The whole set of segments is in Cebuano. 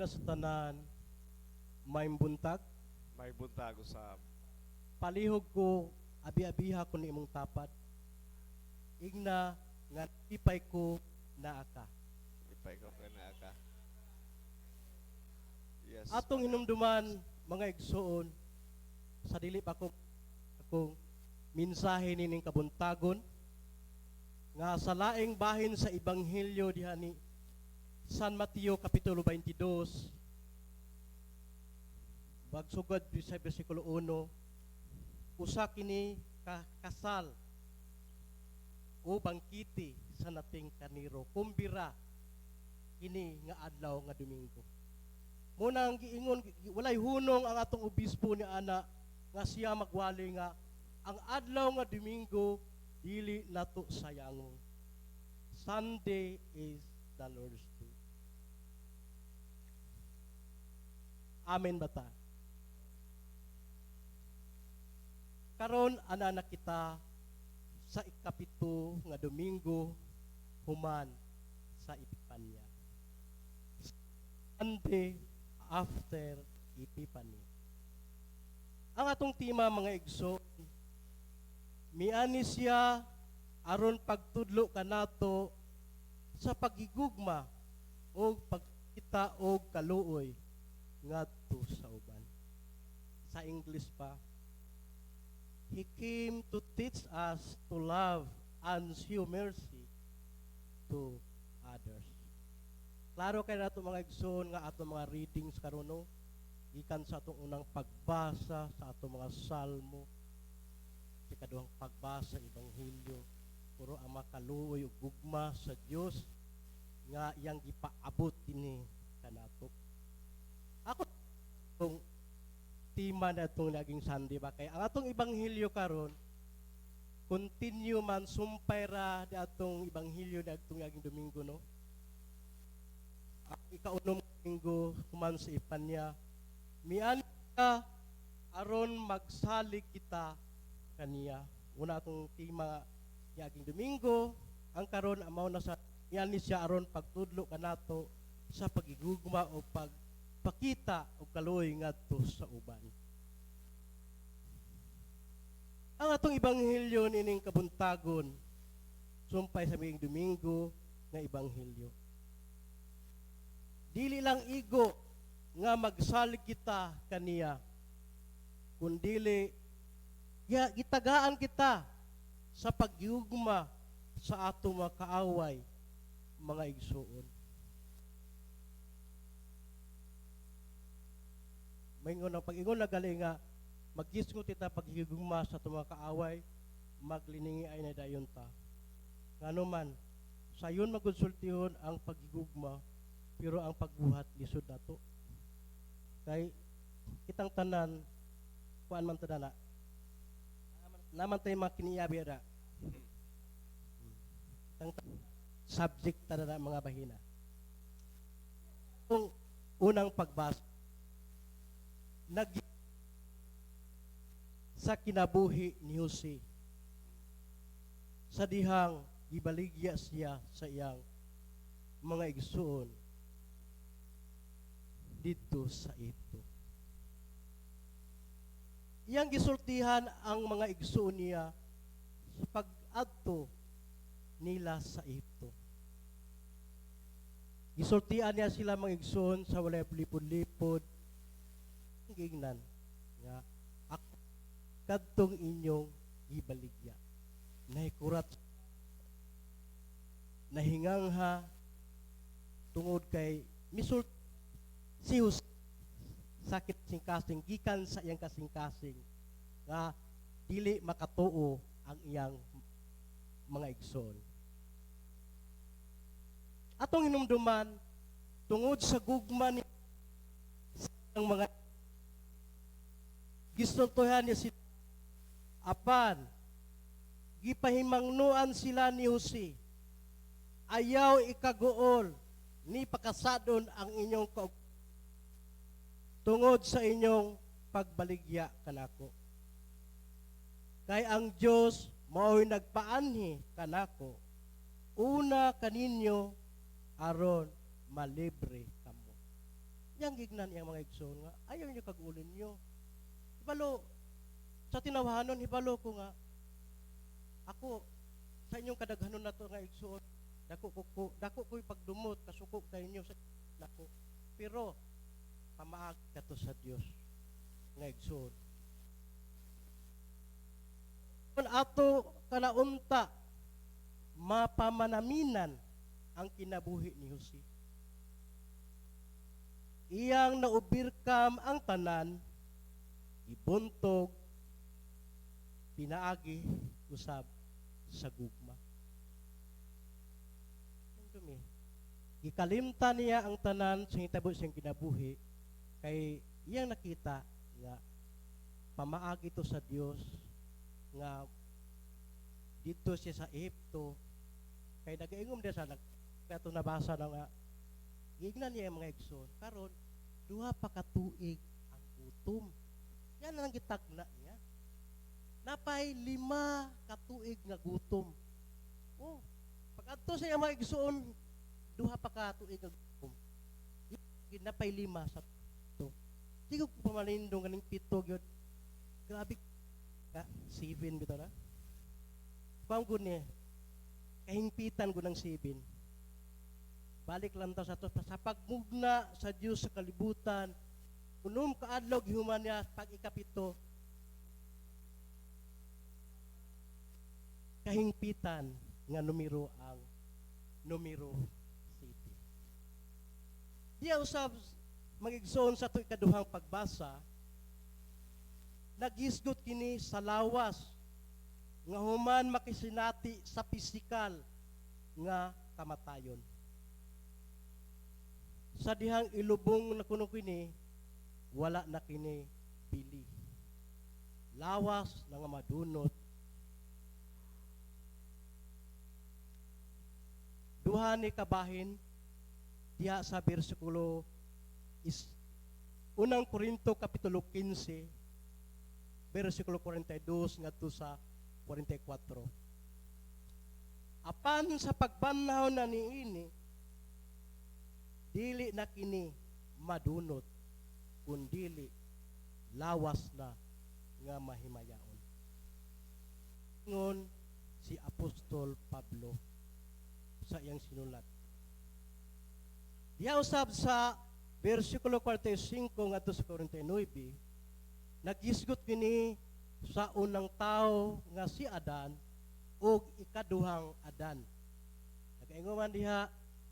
Una sa tanan, maayong buntag. Maayong buntag usab. Palihog ko, abi-abiha ko ni imong tapad. Ingna nga ipay ko naa ka. Ipay ko kay naa ka. Yes. Atong hinumduman, mga igsoon, sa dili pa ko akong mensahe nining kabuntagon nga sa laing bahin sa ebanghelyo diha ni San Mateo kapitulo 22, magsugod sa bersikulo 1, usa kini ka kasal o bangkete sa nating kaniro, kumbira kini nga adlaw nga Domingo. Muna ang giingon, walay hunong ang atong obispo ni ana nga siya magwali nga ang adlaw nga Domingo dili nato sayangon. Sunday is the Lord's Day. Amen bata. Karon ana na kita sa 7 nga Domingo human sa Epipanya. Sunday after Epiphany. Ang atong tema, mga igsoon, miani siya aron pagtudlo kanato sa pagigugma o pagkita og kaluoy ngadto sa uban. Sa English pa, "He came to teach us to love and show mercy to others." Klaro kay nato, mga igsoon, nga ato mga readings karon, no, gikan sa atong unang pagbasa sa atong mga salmo, sa ikaduhang pagbasa, ebanghelyo, puro ang makaluoy ug gugma sa Dios nga iyang gipaabot dinhi kanato. Ako itong tema na itong naging Sunday ba kay ang atong ebanghelyo karon continue man, sumpay ra di atong ebanghelyo na atong naging Domingo, no, ang ikaunom Domingo human sa Epanya. Miani ka aron magsalig kita kaniya. Una atong tema niaging Domingo, ang karon amaw na sa miani siya aron pagtudlo kanato sa pagigugma o pagpakita og kaluoy ngadto sa uban. Ang atong ebanghelyo nining kabuntagon sumpay sa miging Domingo nga ebanghelyo. Dili lang igo nga magsalig kita kaniya, kundili ya, gitagaan kita sa pagyugma sa ato mga kaaway, mga igsuon. Maingon ang pag-ingon na gali nga magisngot kita paghigugma sa ato mga kaaway, magliningi ay na dayon ta. Ngano man, sayon magonsultihon ang paghigugma, pero ang pagbuhat lisod nato. Kay kitang tanan kuan man ta na. Naman tayo mga kiniyabi ra. Kitang subject ta na mga bahina. Kung unang pagbasa nag sa kinabuhi ni Jose sa dihang gibaligya siya sa iyang mga igsuon didto sa Ehipto. Iyang gisultihan ang mga igsuon niya sa pag-adto nila sa Ehipto. Gisultian niya sila, mga igsuon, sa walay lipod-lipod. Giingnan nga ako kadtong inyong gibaligya. Nahikurat, nahingangha tungod kay misult si Jose sakit kasing-kasing gikan sa iyang kasing-kasing nga dili makatuo ang iyang mga igsoon. Atong hinumduman, tungod sa gugma ni sa iyang mga gisultuhan niya si apan gipahimangnuan sila ni Jose, "Ayaw ikaguol ni pakasadon ang inyong tungod sa inyong pagbaligya kanako. Kay ang Dios mao'y nagpaanhi kanako una kaninyo aron malibre kamo." Yang gignan iyang mga igsoon nga ayaw niyo kag-ulin niyo. Hibalo sa tinawahanon, hibalo ko nga ako sa inyong kadaghanon na to nga igsoon, dako ko'y pagdumot kasuko kay inyo sa dako, pero pamaagi kato sa Dios nga igsoon. Kung ato kanaunta mapamanaminan ang kinabuhi ni Jose. Iyang naubirkam ang tanan, ibuntog, pinaagi usab sa gugma. Dumi. Gikalimtan niya ang tanan sa hitabo siyang kinabuhi kay iyang nakita nga pamaagi to sa Dios nga dito siya sa Ehipto, kay nagaingom diya sa nag ato nabasa na nga giingnan niya ang mga igsoon, karon 2 pa ka tuig ang gutom. Yan ang gitagna niya, napay 5 ka tuig nga gutom. Oh, pag adto sa iyang mga igsoon, 2 pa ka tuig nga gutom, napay 5 sa to. Di ko pamalindong kaning 7 gyud. Grabe ka, 7 bitaw na. Kuan gud ni, kahingpitan gud ng 7. Balik lang ta sa to sa pagmugna sa Dios sa kalibutan. 6 ka adlaw gihuman niya, pag 7, kahingpitan nga numero ang numero 7. Diya usab, magigsoon, sa ato ikaduhang pagbasa, nagisgot kini sa lawas nga human makisinati sa pisikal nga kamatayon. Sa dihang ilubong na kuno kini, wala na kini bili. Lawas na nga madunot. Duha ni kabahin diha sa bersikulo is Unang Korinto kapitulo 15 bersikulo 42 ngadto sa 44. Apan sa pagbanhaw na niini, dili na kini madunot, kundili lawas na nga mahimayaon. Ngon si Apostol Pablo sa iyang sinulat. Diha usab sa bersikulo 45 ngadto sa 49, nagisgot kini sa unang tao nga si Adan ug ikaduhang Adan. Nagaingon man diha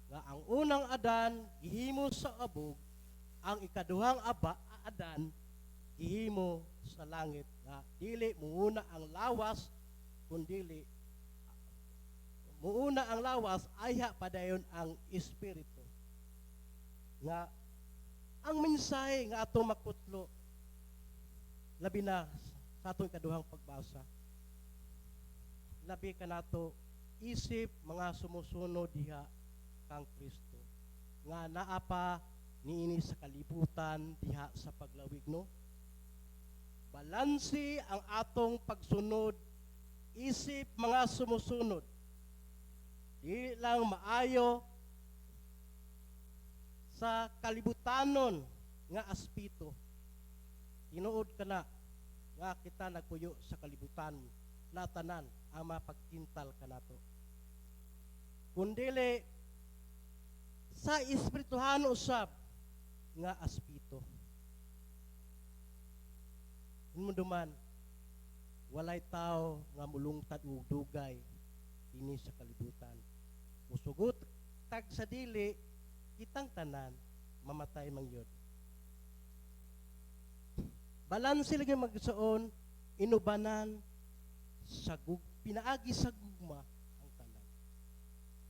nga ang unang Adan gihimo sa abog, ang ikaduhang Adan gihimo sa langit, nga dili muuna ang lawas kundili muuna ang lawas, ayha padayon ang espiritu. Nga ang mensahe nga atong makutlo labi na sa atong ikaduhang pagbasa, labi kanato isip mga sumusunod diha kang Kristo nga naa pa niini sa kalibutan diha sa paglawig, no? Balanse ang atong pagsunod isip mga sumusunod, di lang maayo sa kalibutanon nga aspeto. Tinuod kana nga kita nagpuyo sa kalibutan na tanan ang mapagkintal kanato, kundili sa espirituhano usab nga aspeto. Mundo man, walay tao nga mulungtad og dugay dinhi sa kalibutan. Musugot tag sa dili, kitang tanan mamatay man yun. Balanse lagi, magsuon, inubanan sa pinaagi sa gugma ang tanan.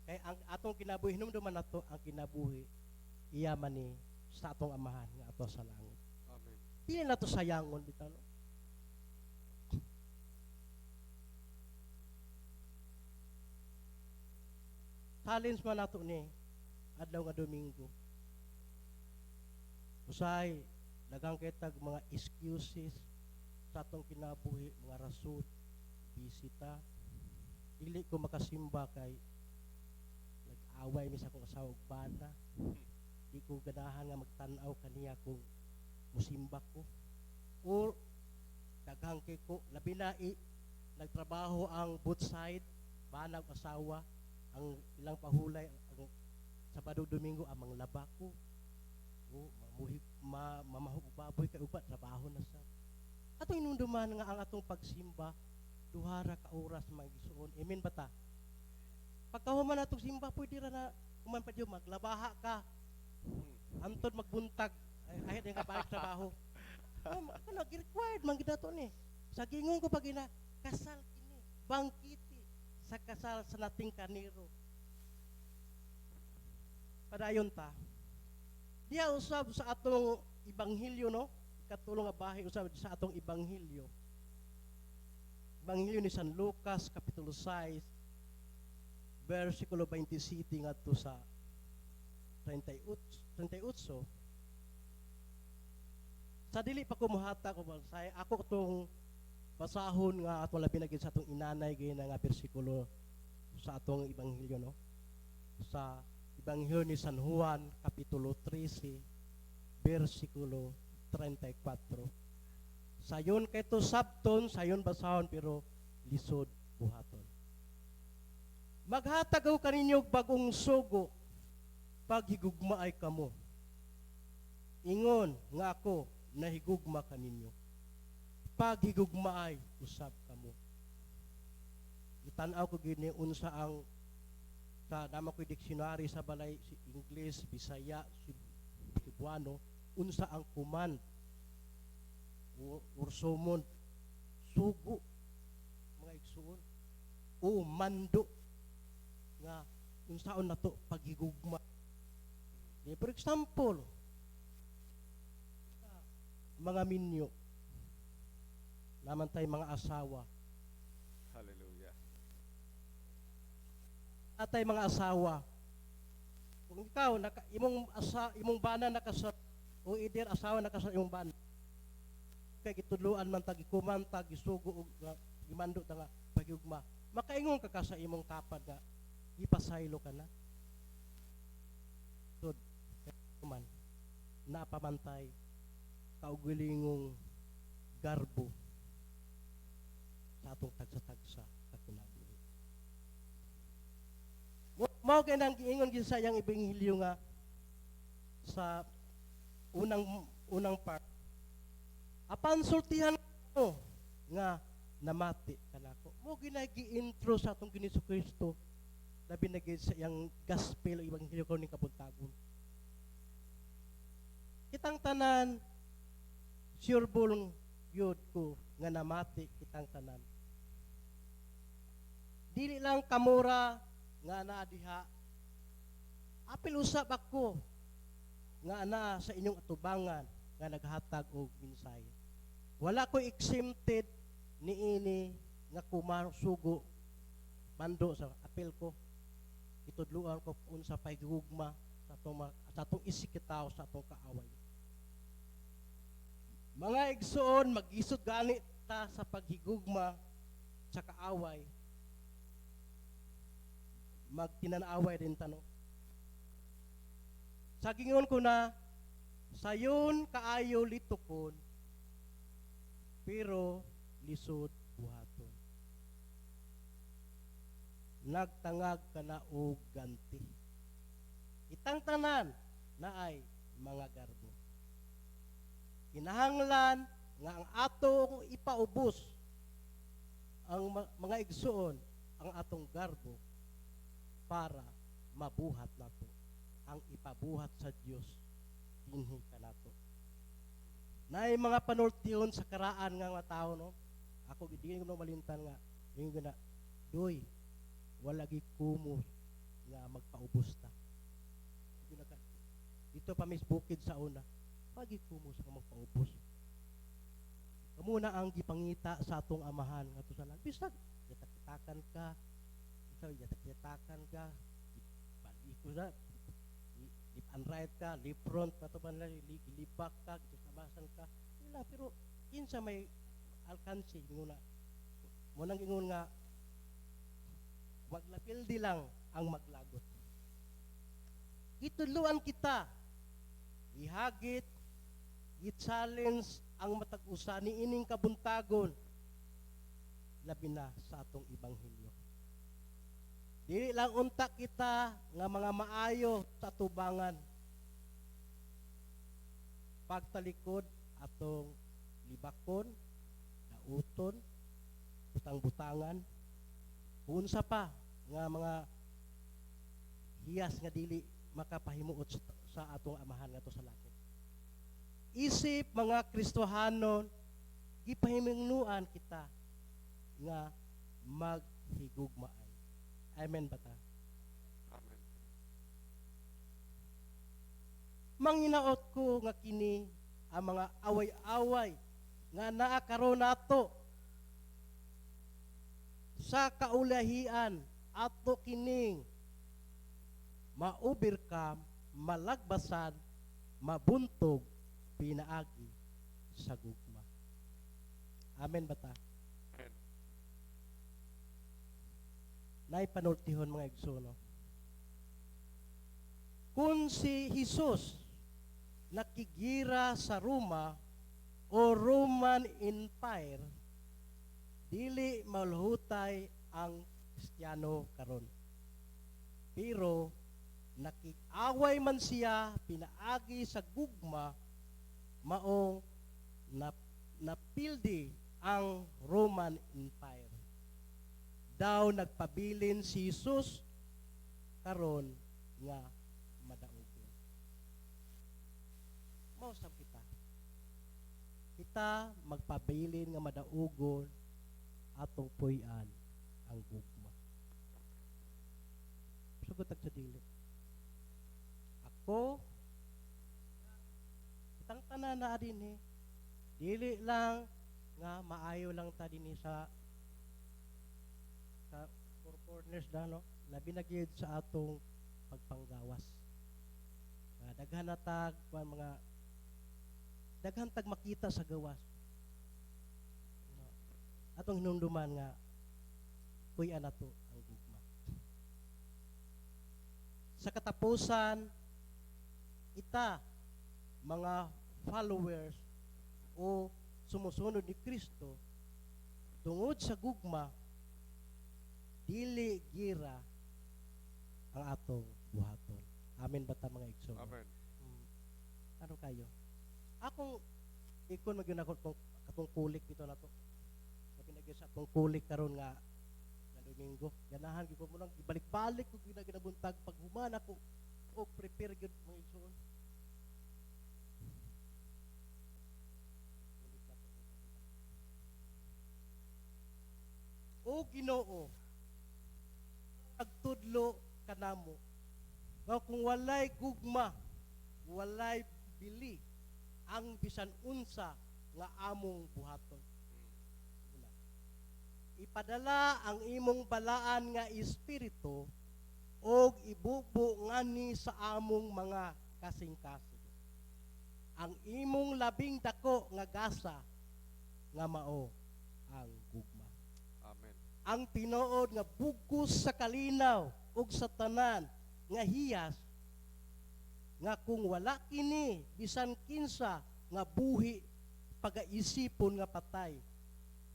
Kay ang atong kinabuhi, hinumduman nato ang kinabuhi, iya man ni sa atong Amahan nga ato sa langit. Amen. Dili nato sayangon bitaw, no? Challenge man nato ni adlaw nga Domingo. Usahay daghang kitag mga excuses sa atong kinabuhi, mga rason, bisita, dili ko makasimba kay nag-away mi sa akong asawa ug bana. Di ko ganahan nga magtan-aw kaniya kung musimba ko. Or daghang kay ko, labi na i, nagtrabaho ang both side, bana ug asawa, ang ilang pahulay ang Sabado, Domingo ang manglaba ko. O mamuhig ma, mamahog og baboy kay uba trabaho na sa. Atong inumduman nga ang atong pagsimba 2 ra ka oras, mga igsuon. Amen ba ta? Pagkahuman atong simba, pwede ra na human pa diyo maglabaha ka. Antod magbuntag ay ahit nga balik trabaho. Oh, ano required man gid ato ni. Sa gingon ko pag ina kasal kini, bangkiti sa kasal sa nating kaniro. Padayon ta. Diha usab sa atong ebanghelyo, no? Katulong nga bahi usab sa atong ebanghelyo. Ebanghelyo ni San Lucas kapitulo 6 versikulo 27 ngadto sa 38 38. Sa dili pa ko muhatag og say ako tong basahon nga atong labi na gid sa atong inanay gid nga bersikulo sa atong ebanghelyo, no, sa Ebanghelyo ni San Juan kapitulo 13 versikulo 34. Sayon kay to sabton, sayon basahon, pero lisod buhaton. "Maghatag ako kaninyo og bag-ong sugo: paghigugmaay kamo ingon nga ako nahigugma kaninyo. Paghigugmaay usab kamo." Itan-aw ko gini unsa ang sa dama ko dictionary sa balay, si English, Bisaya, si Cebuano, unsa ang command or summon, sugo, mga igsuon, o mando nga unsaon nato paghigugma. Eh, for example, mga minyo, naman tay mga asawa. Hallelujah. Atay mga asawa. Kung ikaw naka, imong asa, imong bana nakasal o either asawa nakasal imong bana. Kay gitudloan man ta, gikuman ta, gisugo og gimando ta nga paghigugma. Makaingon ka sa imong tapad nga ipasaylo ka na. So, man napamantay kaugalingong garbo sa atong tagsa-tagsa sa kinabuhi. Mao kay nang giingon gid sa iyang ebanghelyo nga sa unang unang part. "Apan sultihan ko nga namati kanako." Mo ginagi-intro sa atong Ginoong Kristo labi na gid sa iyang gospel o ebanghelyo karon ning kabuntagon. Kitang tanan, sure bulong yun ko nga namati kitang tanan. Dili lang kamura nga naa diha. Apil usab ako nga naa sa inyong atubangan nga naghatag og mensahe. Wala ko exempted niini nga kumasugo mando sa apil ko. Itudluan ko unsa pahigugma sa atong isigkatawo, sa atong kaaway. Mga igsuon, magisod gani ta sa paghigugma sa kaaway. Magtinanaway din ta, no. Sa gingon ko na sayon kaayo litukon pero lisod buhaton. Nagtangag ka na og ganti. Itang tanan na ay mga garbo. Kinahanglan nga ang atong ipaubos ang mga igsuon, ang atong garbo para mabuhat nato ang ipabuhat sa Dios dinhi kanato. Naay mga panultihon sa karaan nga mga tao, no. Ako gid ko no malimtan nga ingon ko na, "Doy, wala gi kumo nga magpaubos ta." Yun dito pa mis bukid sa una, pagi kumo sa magpaubos. Kamuna ang gipangita sa atong amahan nga sa langit. Bisag yatak-yatakan ka, bisag yatak-yatakan ka, baliko sa left and right ka, left front ka to ba na gilibak ka, gitabasan ka. Wala, pero kinsa may alkansi nguna. Mo nang ingon nga maglapildi lang ang maglagot. Gitudluan kita Gihagit, gi-challenge ang matag usa ni ining kabuntagon, labi na sa atong ebanghelyo. Dili lang unta kita nga mga maayo sa tubangan. Pagtalikod atong libakon, dauton, butang-butangan, unsa pa nga mga hiyas nga dili makapahimuot sa atong Amahan ngadto sa langit. Isip mga Kristohanon, gipahimingnuan kita nga maghigugmaay. Amen ba ta? Amen. Manginaot ko nga kini ang mga away-away nga naa karon nato sa kaulahian, ato kining ma-overcome, malagbasan, mabuntog pinaagi sa gugma. Amen ba ta? Amen. Nay panultihon, mga igsoon, no? Kung si Jesus nakigira sa Roma o Roman Empire, dili malhutay ang Kristiyano karon. Pero nakig-away man siya pinaagi sa gugma, maong napildi ang Roman Empire. Daw nagpabilin si Jesus karon nga madaugon. Mao sab kita. Kita magpabilin nga madaugon, atong puy-an ang gugma. Sugot sa dili. Ako, kitang tanan na dinhi, dili lang nga maayo lang ta dinhi sa four corners da, no, labi na gyud sa atong pagpanggawas. Nga daghan na tag kuan, mga daghan tag makita sa gawas. No. Atong hinumduman nga puy-an nato ang gugma. Sa katapusan, kita mga followers o sumusunod ni Kristo, tungod sa gugma, dili gira ang atong buhaton. Amen ba ta, mga igsoon? Amen. Ano kayo? Akong ikon magyud ako tong katong kulik dito na to. Labi na gyud sa atong kulik karon nga Domingo. Ganahan gyud ko mo nang ibalik-balik ko gyud na ginabuntag pag human ako og prepare gyud, mga igsoon. Kulik na to. O Ginoo, pagtudlo kanamo nga kung walay gugma, walay bili ang bisan unsa nga among buhaton. Una, ipadala ang imong balaan nga espiritu og ibubo ngani sa among mga kasing-kasing ang imong labing dako nga gasa nga mao ang gugma. Amen. Ang tinuod nga bugkos sa kalinaw ug sa tanan nga hiyas nga kung wala kini, bisan kinsa nga buhi pagaisipon nga patay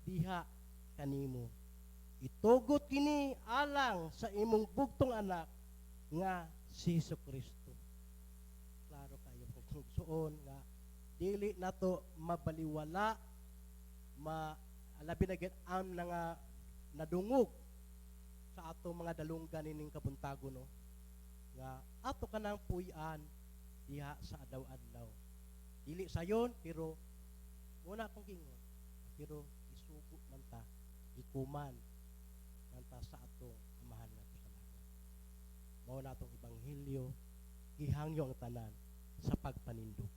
diha kanimo. Itugot kini alang sa imong bugtong anak nga si Kristo. Klaro kayo kung suon nga dili nato mabaliwala, ma labi na gyud ang nga nadungog sa ato mga dalunggan ining kabuntago, no, nga ato kanang puy-an diha sa adlaw-adlaw. Dili sayon, pero muna akong gingon, pero isugo man ta, ikuman man ta sa atong Amahan ngadto sa langit. Mao na atong ebanghelyo, gihangyo ang tanan sa pagpanindog.